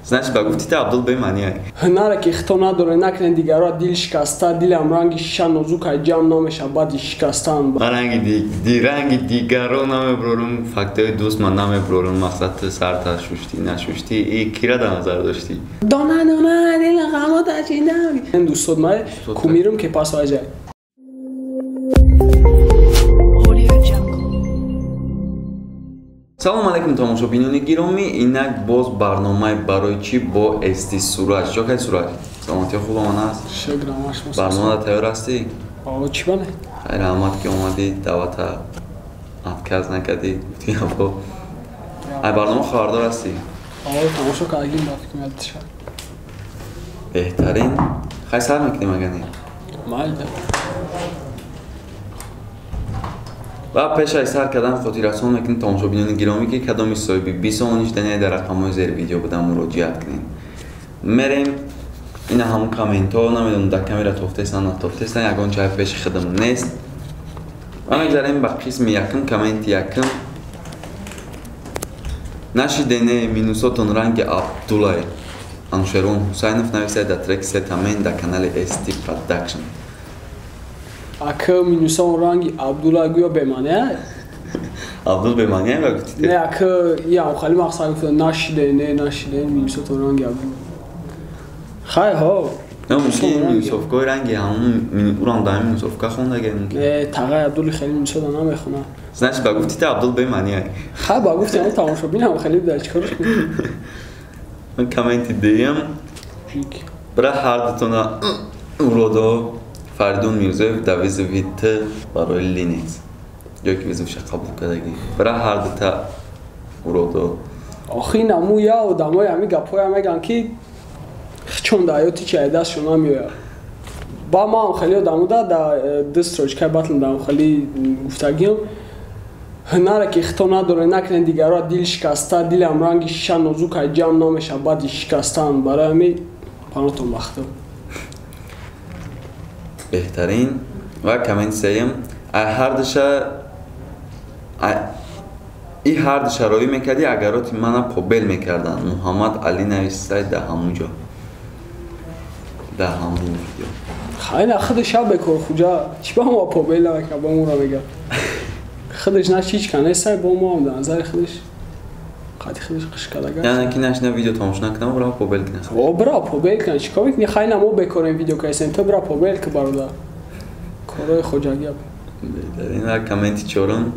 Значит, ба гуфти та Абдул бемаъния. Ҳунаре ки хито надоре, накунед дигарро дил шикаста, дилам ранги шиша нозукай ҷамъ намеша баъди шикастан. Ман ранги дигарро намеброрум, фактҳои дӯст ман намеброрум, мақсад ту сарта шуштӣ, нашуштӣ, и кира дар назар доштӣ? Дона дона дил ғамо тачидам. Ин дӯстот ман кумирам ки пас аҷай. Салом алейкум тамошобинони гиромӣ, инак боз барномаи барои чӣ бо Эсти Сураҷ. Чо кай Сураҷ? Саломатиё хуб омад аст? Шукр, ҳамаш мусо. Барномада тайёр ҳастӣ? О, чӣ бале? Хайр, раҳмат ки омадӣ, даъвата отказ накардӣ, гуфтӣ або. Ай барнома хабардор ҳастӣ? О, тамошо кардагим ба фикр меяд шад. Беҳтарин. Хай сар мекунем агар не? Майли. Ва пеш аз сар кардан хотиррасон мекунем тамошобинони гиромӣ ки кадоми соҳиби 20 сомонӣ шудани дар рақамҳои зери видео буда муроҷиат кунед. Мерем ина ҳамун комментҳо, намедонам дар камера тофтесан натофтесан, ягон чай пеши худам нест. Ва мегзарем ба қисми якум, комменти якум. Нашидене минусотон ранги Абдуллай. Анушервон Ҳусайнов нависад дар трек Сетамен дар канали ST Production. Ака минусон ранги Абдулла гӯё бемаъния? Абдул бемаъния ба гуфтӣ? Не, ака иам хали мақсад гуфта нашиде, не нашиде минусотон ранги Абдул. Хай ҳо. Не, мумкин минусовкаи ранги ҳамун урам дар минусовка хондаге мумкин. Не, тағай Абдули хеле минусода намехона. Значит, ба гуфти та Абдул бемаъния. Хай ба гуфти ҳамун тамошобин хеле буда чикорш кунем? Ман комменти диям. Бра ҳар дутона уродо Фаридун Мирзоев дар визови Т барои Линекс. Ҷое ки визовша қабул кардагӣ. Бара ҳар дута уродо. Охи наму я одамои ҳами гапҳоя мегӯянд ки чон дар ҳаёти чи ай дастшон намеояд. Ба ман хеле одамода дар ду строчкаи батл дар хеле гуфтагиам ҳунаре ки хито надоре, накунед дигарро дил шикаста, дилам ранги шиша нозукай ҷамъ намеша баъди шикастан. Барои ҳами панотон бахто. Беҳтарин. Ва коммент сеюм. Ай ҳар и ҳар душа роӣ мекардӣ, агароти мана побел мекарданд. Муҳаммад Али нависай дар ҳамун ҷо. Дар ҳамун видео. Хай на худаш бекор хуҷа. Чӣ ба мо побел намекард, ба моро мегӯяд. Худаш на ҳеҷ ка нестай, бо мо ҳам дар назари худаш қати худаш қишкадага. Яъне ки нашина видео тамошо накунам, бра побел кунам. О, бра побел кунам. Чӣ кор мекунӣ? Хай на мо бекорем видео кайсем, ту бра побел ки бародар. Корҳои хоҷагӣ. Беҳтарин. Ва комменти чорум.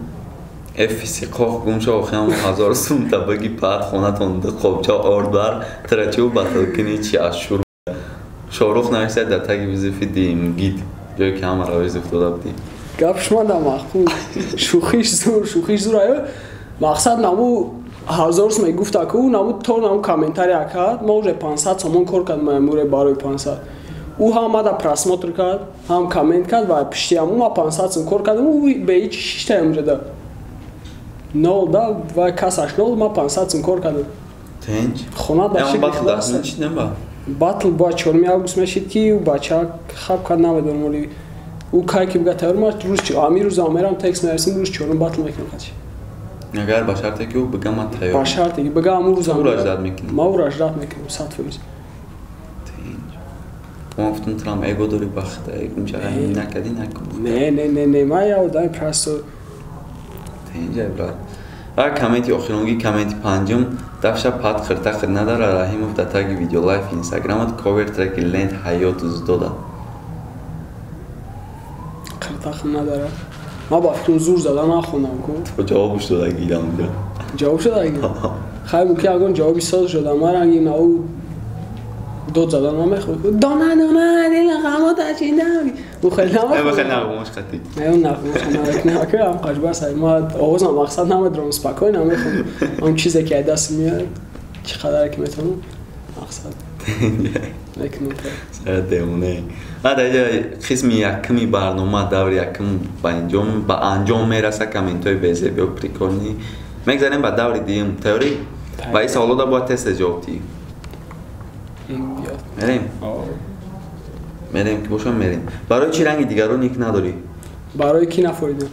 Эфиси қоқ гум шо охиам 1000 сум та баги пат хонатон ду қобча орд бар трачу батл кунӣ чи аз шур. Шорух нависад дар таги визифи дим гид, ҷое ки ҳамаро визиф дода будӣ. Гап шума да маъқул. Шӯхиш зур, шӯхиш зур. Аю мақсад наму 1000 сум мегуфта ку наму то наму комментария кард, ма уже 500 сомон кор кард маймуре барои 500. Ӯ ҳам мада просмотр кард, ҳам коммент кард ва пишти ҳаму ма 500 сум кор кардам, ӯ бе ҳеҷ шишта ҳамҷода. Нол да ва касаш нол, ма 500 сум кор кардам. Тенҷ? Хона да шикли худас. Батл ба 4 август мешид ки ӯ бача хаб кард, намедонам оли ӯ кай ки бигӯяд тайёр, ма рӯз ами рӯз мерам текст менависем, рӯз чорум батл мекунам хачи. Агар ба шарте ки ӯ бигӯяд ман тайёр. Ба шарте ки бигӯяд аму рӯз ӯро ждат мекунам. Ма ӯро ждат мекунам 100%. Тенҷ. Ма гуфтам трам эго дори бахта, унча накардӣ накун. Не, не, не, не, ма я одами просто. Тенҷ, брат. Ва комменти охиронги, комменти панҷум. Дафша пат хирта хир надара Раҳимов дар таги видео лайф инстаграмат ковер треки ленд ҳаёт дода. Хирта хир надара. Ма ба фикрам зур зада нахондам ку. Ту ҷавобш додагӣ дамҷа. Ҷавоб шудагӣ? Хай мумкин ягон ҷавоби соз шуда, ма ранги нау дод зада намехоҳ. Дона дона дил ғамо тачидам. Ӯ хеле намехоҳ. Э, хеле нағмаш қатӣ. Не, ӯ нағмаш намекунам. Ака ам қажбас ай ма овозам мақсад намедорам, спокойно намехонам. Он чизе ки ай даст меояд, чӣ қадар ки метавонам мақсад. Мекунам. Сар девоне. Ва дар инҷа қисми якуми барнома даври якум ба анҷом мерасад. Комментҳои безебиё прикольни. Мегзарем ба даври дуюм. Тайёрӣ? Ва ин саволода бояд тез тез ҷавоб диҳӣ. Мерем? Мерем ки бошам мерем. Барои чӣ ранги дигарро ник надорӣ? Барои ки нафоридам?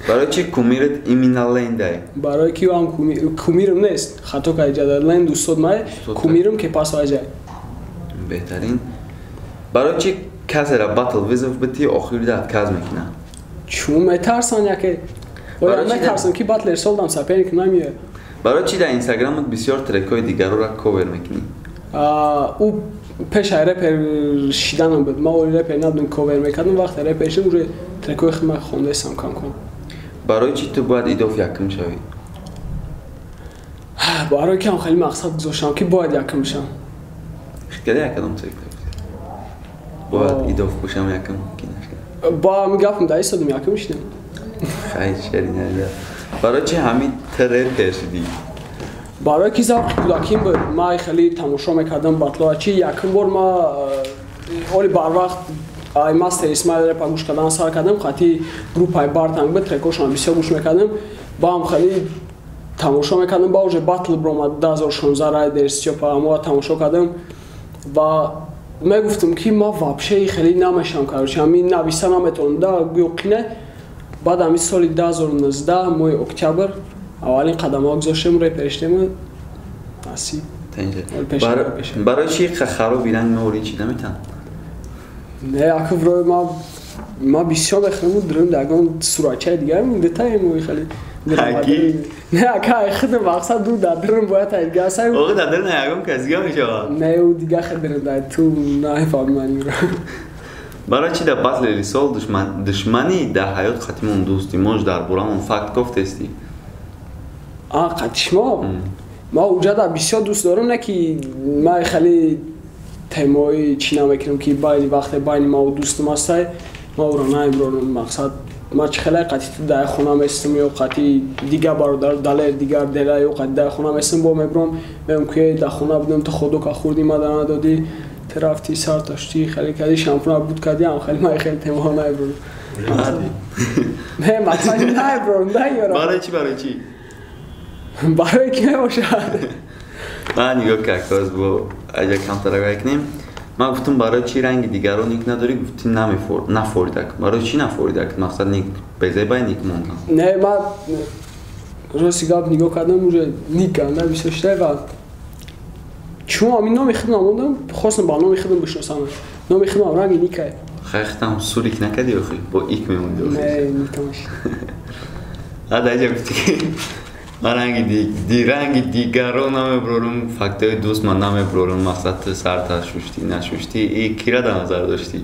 Барои чи кумират именно Лендай? Барои ки ам кумирам нест. Хато кайҷа Ленд устод май, кумирам ке пас ваҷай. Беҳтарин. Барои чи касера батл вызов бити охир да отказ мекунад? Чун метарсан яке. Оя метарсам ки батлер солдам соперник намеояд. Барои чи дар инстаграмат бисёр трекҳои дигарро ковер мекунӣ? У пеш ай репер шиданам буд. Ма оли репер набудам, ковер мекардам. Вақте репер шидам, уже трекҳои худма хондаистам кам-кам. Барои чи ту бояд идоф якум шавӣ? Барои ки ам хеле мақсад гузоштам ки бояд якум шавам. Хеле якадом трек бояд идоф бошам якум ки нашкад. Ба ми гапам да истодам якум шидам. Хай шери нада. Барои чи ҳамин ту репер шидӣ? Барои ки завқи кӯдаким буд. Ма хеле тамошо мекардам батлоа чи якум бор ма оли барвақт ай мастер Исмаил репа гӯш кардан сар кардам, хати группаи Бартанг буд, трекошонро бисёр гӯш мекардам. Ба ҳам хеле тамошо мекардам, ба уже батл бромад 2016 Райдер Стёпа амоа тамошо кардам ва мегуфтам ки ма вообще хеле намешам, короче, ҳамин нависа наметавонам да гӯё қине. Баъд ҳамин соли 2019 моҳи октябр аввалин қадамҳо гузоштем, репер шидем. Насиб. Барои чи хароби ранг меорӣ чи наметавон? Не, акв рой ма бисёр мехӯрам, дурум ягон суратчаи дигар дитаем хеле. Аки? Не, ака худам мақсад ду дар дурум бояд ай дига сай. Оғи дар дурум ягон кас дига мешавад? Не, ӯ дига хел дурум дар ту нафаҳмӣ манро. Барои чи дар батли рисол душманӣ дар ҳаёт қатимон дӯстӣ мош дар борамон факт кофтестӣ? А, қатишмо? Ма уҷа дар бисёр дӯст дорам, не ки ма хеле темои чӣ намекунам ки байни вақте байни ма дӯстам ҳастай, ма ӯро наимрорам. Мақсад ма чӣ хеле қатъи ту дар хона местам ё қатъи дигар бародар далер дигар дела ё қатъи дар хона местам, бо мебурам мегӯям ки дар хона будам, ту ходока хӯрдӣ, ма дар надодӣ, ту рафтӣ сар таштӣ хеле кардӣ, шампуна буд кардӣ, ам хеле ма хеле темаҳо наимрорам. Не, мақсад наимрорам, да ёра. Барои чӣ, барои чӣ? Барои ки мебошад. Ман нигоҳ кард, бо аҷа камтар агар кунем. Ман гуфтам барои чӣ ранги дигарро ник надорӣ, гуфтӣ нафоридак. Барои чӣ нафоридак? Мақсад ник безебай ник мондан. Не, ман рости гап нигоҳ кардам, уже ник кардам, бисёр шуда ва чун ҳамин номи худам мондам, хостам ба номи худам бишносам. Номи худам ранги никай. Хай худам сурик накардӣ охи? Бо ик мемондӣ охи? Не, никамаш. А даҷа гуфтӣ ки ман ранги дигарро намеброрам, фактҳои дӯст ман намеброрам, мақсад ту сарта шуштӣ нашуштӣ, и кира дар назар доштӣ?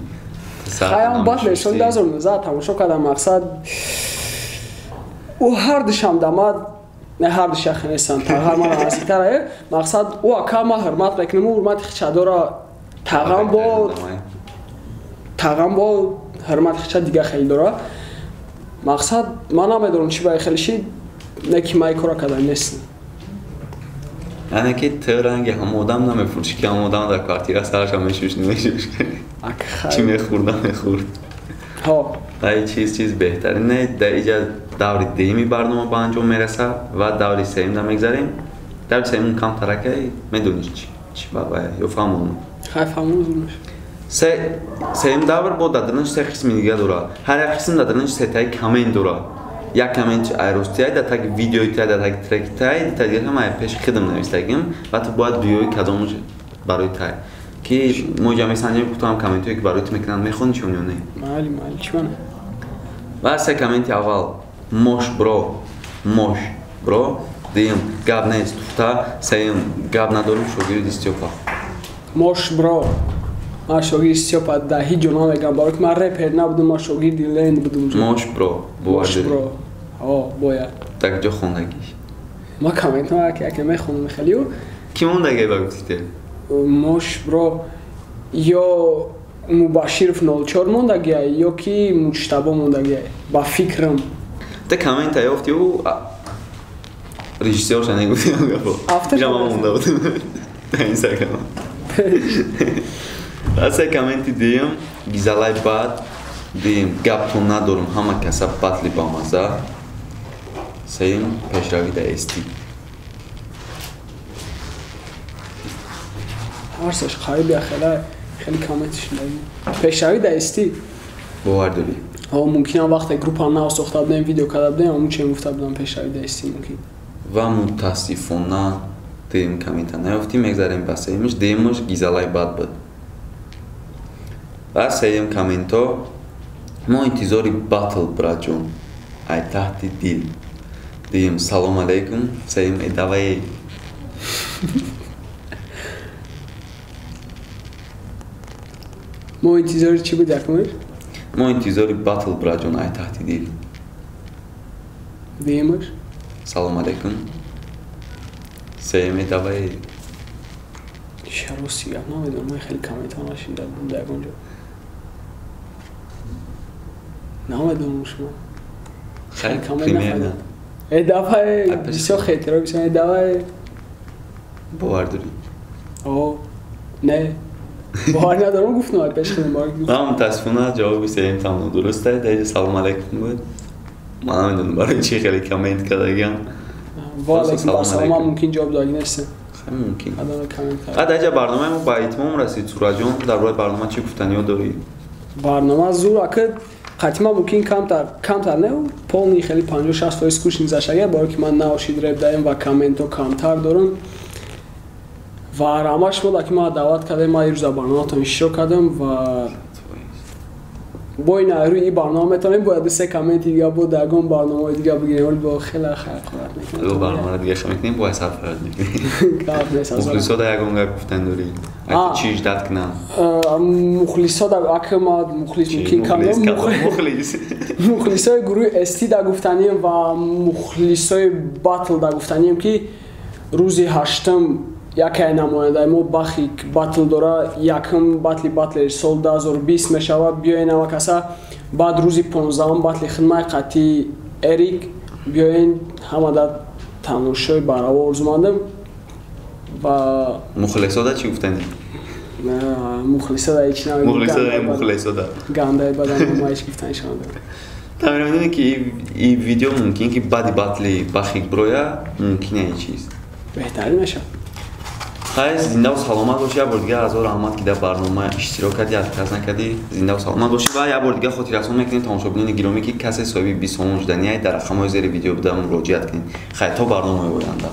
Хаям батлер соли 2019 тамошо кардам, мақсад ӯ ҳар душам дамад, не ҳар душа хенестам, тағар ман наздиктар, мақсад ӯ ака ман ҳурмат мекунам, ӯ ҳурмати хича дора, тағам бо ҳурмати хича дига хеле дора. Мақсад ман намедонам чӣ ба хеле шид, не ки ман кора кардан нестам. Яъне ки ту ранги ҳама одам намефурӯшӣ, ки ҳама одам дар квартира сараша мешушт, намешушт. Чӣ мехӯрд, намехӯрд. Ҳо. Дар чиз беҳтарин не, дар иҷа даври дуюми барнома ба анҷом мерасад ва даври сеюм мегзарем. Даври сеюм камтаракай медонӣ чӣ бабая ё фаҳмонам? Хай фаҳмон зур мешавад. Сеюм давр бо даданаш се қисми дига дорад. Ҳар як қисм даданаш сетаи коммент дорад. Як коммент айростияй, дар таги видеои тай, дар таги треки тай, дар таги ҳама пеши хидм навистагим ва ту бояд дуёи кадомаш барои тай. Ки мо ҷа месанҷем, ки ту ҳам комментҳое ки барои ту мекунанд мехонӣ чӣ ё не? Майли, майли, чӣ мана? Ва се комменти аввал мош бро, мош бро, дуюм гап нест туфта, сеюм гап надорум шогирди Стёпа. Мош бро. Ман шогирди Стёпа дар ҳеҷ ҷо намегам, барои ки ман репер набудам, ман шогирди Ленд будам. Мош бро, мош бро. Ҳо, бояд. Дар куҷо хондагиш? Ман комментҳо яке мехонам хеле. Кӣ мондагай ба гуфти те? Мош бро ё Мубаширов 04 мондагиай, ё ки Муҷтабо мондагиай. Ба фикрам. Та коммента ёфти ӯ режиссёрша негуфти гапо. Авторша ман монда будам дар Инстаграм. Се комменти дуюм гизалай бад, дуюм гаптон надорум, ҳама каса батли бамаза, сеюм пешравӣ дар эстӣ. Ҳарсаш қариб я хеле хеле коммент шудаги. Пешравӣ дар эстӣ. Бовар дорӣ? Мумкин ам вақте группа нав сохта будем, видео карда будем, ҳамун чем гуфта будам пешравӣ да ST мумкин. Ва мутаассифона дуюм коммента наёфтим, мегзарем ба сеюмаш. Дуюмаш гизалай бад буд. Ва сеюм комменто: мо интизори батл, братҷон, ай таҳти дил. Дуюм: салом алейкум. Сеюм: э давай. Мо интизори чӣ буд якумаш? Мо интизори батл, братҷон, ай таҳти дил. Дуюмаш? Салом алейкум. Сеюм: э давай. Шарости гап намедонам, ман хеле комментҳо нашида будам дар ягон ҷо. Намедонам шумо. Хеле примерно. Э давай, бисёр хейтера бисёр, э давай. Бовар дорӣ? О, не. Бовар надорам, гуфтам ай пеш худам бовар. Ман мутаассифона ҷавоби сеюм там нодуруст аст. Дар салом алейкум буд. Ман намедонам барои чӣ хеле коммент кардагиам. Ва алейкум ассалом, мумкин ҷавоб додагӣ нестам. Хеле мумкин. Дар инҷа барномаи мо ба итмом расид. Сураҷон, дар бораи барнома чӣ гуфтаниҳо дорӣ? Барнома зур, ака қатима мумкин камтар не, полный хеле 50-60% скучный зашага, барои ки ман наошид реп даем ва комментҳо камтар дорам. Ва рамаш шумо ки ман даъват кардем, ман ирӯз дар барномаатон иштирок кардам ва бо ин рӯи ин барнома метавонем бояд се комменти дига бо дар ягон барномаҳои дига бигирем, вале бо хеле хайрқурат мекунем. Ду барномаро дига хел мекунем, бояд сарфараз мекунем. Гап нест. Мухлисо да ягон гап гуфтан дорӣ? Аки чӣ ждат кунам? Мухлисо да аки ма мухлис мумкин кам мухлис. Мухлисои гурӯҳи ST да гуфтанием ва мухлисои батл да гуфтанием, ки рӯзи 8 якай намояндаи мо бахи батл дора, якум батли сол 2020 мешавад, биёен ҳама каса. Баъд рӯзи 15 батли хидмаи қатъи Эрик, биёен ҳама дар тамошои бараво орзумандам. Ва мухлисода чӣ гуфтанӣ? Мухлисода ҳеч намегӯям. Мухлисода, мухлисода. Гандаи бадан ма ҳеч гуфтанишон надорам. Тамира медонӣ ки ин видео мумкин ки баъди батли бахик броя, мумкин е чиз. Беҳтарин мешавад. Хай, зиндаву саломат бошӣ. Як бор дига ҳазор раҳмат, ки дар барнома иштирок кардӣ, отказ накардӣ. Зиндаву саломат бошӣ. Ва як бор дига хотиррасон мекунем тамошобинони гиромӣ, ки касе соҳиби 20 сомон шуданиай, дар рақамҳои зери видео буда муроҷиат кунед. Хай, то барномаи оянда.